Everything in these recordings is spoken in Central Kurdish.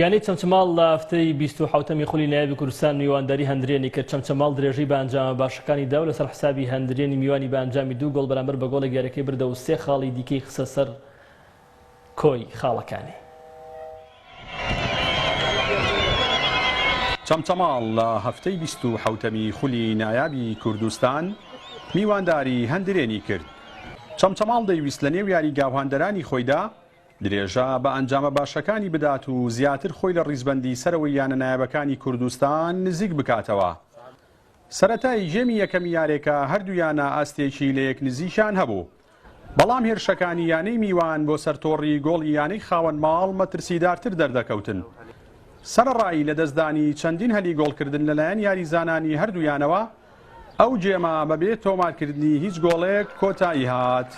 یانەی چەمچەماڵ لە هەفتەی 27ەمی خولی نایابی کوردستان میوانداری هەندرێنی کرد. چەمچەماڵ درێژەی بە ئەنجامە باشەکانی دا و لەسەر حسابی هەندرێنی میوانی بە ئەنجامی دوو گۆڵ بەرامبەر بە گۆڵێک یاریەکەی بردەوە و سێ خاڵی دیکەی خستە سەر کۆی خاڵەکانی. چەمچەماڵ لە هەفتەی 27ەمی خولی نایابی کوردستان میوانداری هەندرێنی کرد. چەمچەماڵ دەیویست لە نێو یاریگا و هاندەرانی خۆیدا درێژە بە ئەنجامە باشەکانی بدات و زیاتر خۆی لە ڕیزبەندی سەرەوەی یانە نایابەکانی کوردستان نزیک بکاتەوە. سەرەتای گێمی یەکەمی یارێکە هەردوو یانە ئاستێکی لەیەک نزیکیان هەبوو، بەڵام هێرشەکانی یانەی میوان بۆ سەر تۆڕی گۆڵی یانەی خاوەن ماڵ مەترسیدارتر دەردەکەوتن. سەرەڕای لەدەستدانی چەندین هەلی گۆڵکردن لەلایەن یاریزانانی هەردوو یانەوە، ئەو گێمە بەبێ تۆمارکردنی هیچ گۆڵێک کۆتایی هات.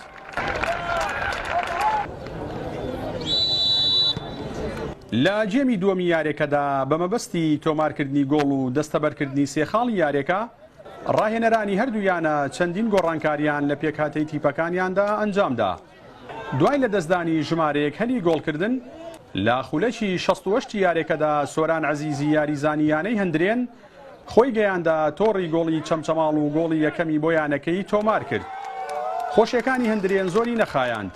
لە گێمی دووەمی یارێکەدا بە مەبەستی تۆمارکردنی گۆڵ و دەستەبەرکردنی سێ خاڵی یارێکە، ڕاهێنەرانی هەردوو یانە چەندین گۆڕانکاریان لە پێکهاتەی تیپەکانیاندا ئەنجامدا. دوای لەدەستدانی ژمارەیەک هەلی گۆڵکردن، لە خولەکی 68 یارێکەدا سۆران عەزیزی یاریزانی یانەی هەندرێن خۆی گەیاندە تۆڕی گۆڵی چەمچەماڵ و گۆڵی یەکەمی بۆ یانەکەی تۆمارکرد. خۆشیەکانی هەندرێن زۆری نەخایاند.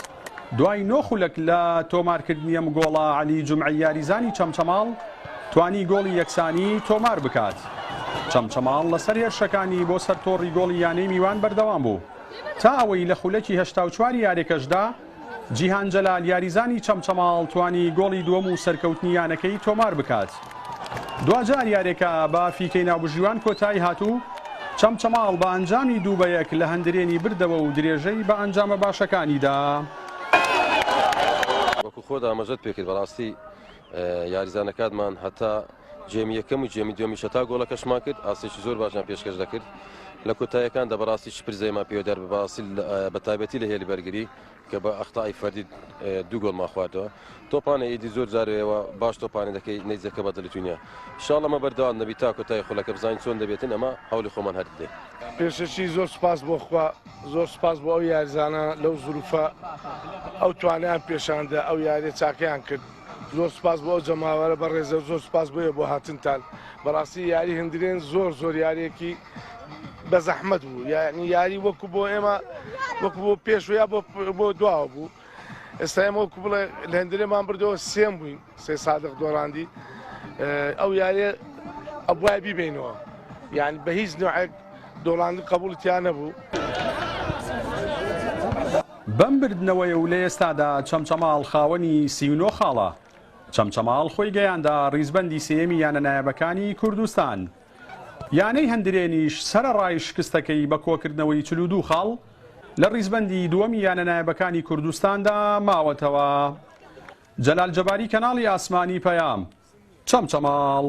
دوای نۆ خولەک لە تۆمارکردنی ئەم گۆڵە عەلی جومعەی یاریزانی چەمچەماڵ توانی گۆڵی یەکسانی تۆمار بکات. چەمچەماڵ لەسەر هێرشەکانی بۆ سەر تۆڕی گۆڵی یانەی میوان بەردەوام بوو تا ئەوەی لە خولەکی 84 یارێکەشدا جیهان جەلال یاریزانی چەمچەماڵ توانی گۆڵی دووەم و سەرکەوتنی یانەکەی تۆمار بکات. دواجار یاریەکە بە فیکەی ناوبژیوان کۆتایی هات و چەمچەماڵ بە ئەنجامی دوو بە یەک لە هەندرێنی بردەوە و درێژەی بە ئەنجامە باشەکانی دا. وەکو خۆت ئاماژەت پێکرد بەڕاستی یاریزانەکانمان هەتا گێمی یەکەم و گێمی دووەمیش هەتا گۆڵەکەشمان کرد ئاستێکی زۆر باشیان پێشکەش دەکرد لە کۆتاییەکاندا بەڕاستی شپرزەیمان پێوە دیار بوو بەڕاستی بە تایبەتی لە هێلی بەرگری کە بە ئەختای فەردی دوو گۆڵمان خواردەوە تۆپانە ئیدی زۆر جارەوە باش تۆپانە دەکەی نەیجەکە بە دڵی تو نییە ئینشاڵڵا ئەمە بەردەوام دەبی تا کۆتایی خولەکە بزانین چۆن دەبێتن ئەمە هەوڵی خۆمان هەر دەدەین. پێشەکی زۆر سوپاس بۆ خوا زۆر سوپاس بۆ ئەو یاریزانە لەو زروفە ئەو توانیان پێشاندا ئەو یاریە چاکەیان کرد زۆر سوپاس بۆ ئەو جەماوەرە بەڕێزە زۆر سوپاس بۆیە بۆ هاتنتان بەڕاستی یاری هندرێن زۆر زۆر یاریەکی بە زەحمەت بوو یعنی یاری وەکو بۆ ئێمە وەکو بۆ پێش و یا بۆ بۆ دواوە بوو ئێستا ئێمە وەکو بڵێ لە هندرێمان بردەوە سێم بووین سێ سادق دۆڕاندی ئەو یاریە ئەبوایە بیبینەوە یعنی بە هیچ نوعێک دۆڕاندن قبوڵی تیا نەبوو. بەم بردنەوەیە و لە ئێستادا چەمچەماڵ خاوەنی 39 خاڵە، چەمچەماڵ خۆی گەیاندە ڕیزبەندی سێیەمی یانە نایابەکانی کوردستان. یانەی هەندرێنیش سەرەڕای شکستەکەی بە کۆکردنەوەی 42 خاڵ لە ڕیزبەندی دووەمی یانە نایابەکانی کوردستاندا ماوەتەوە. جەلال جەباری کەناڵی ئاسمانی پەیام، چەمچەماڵ.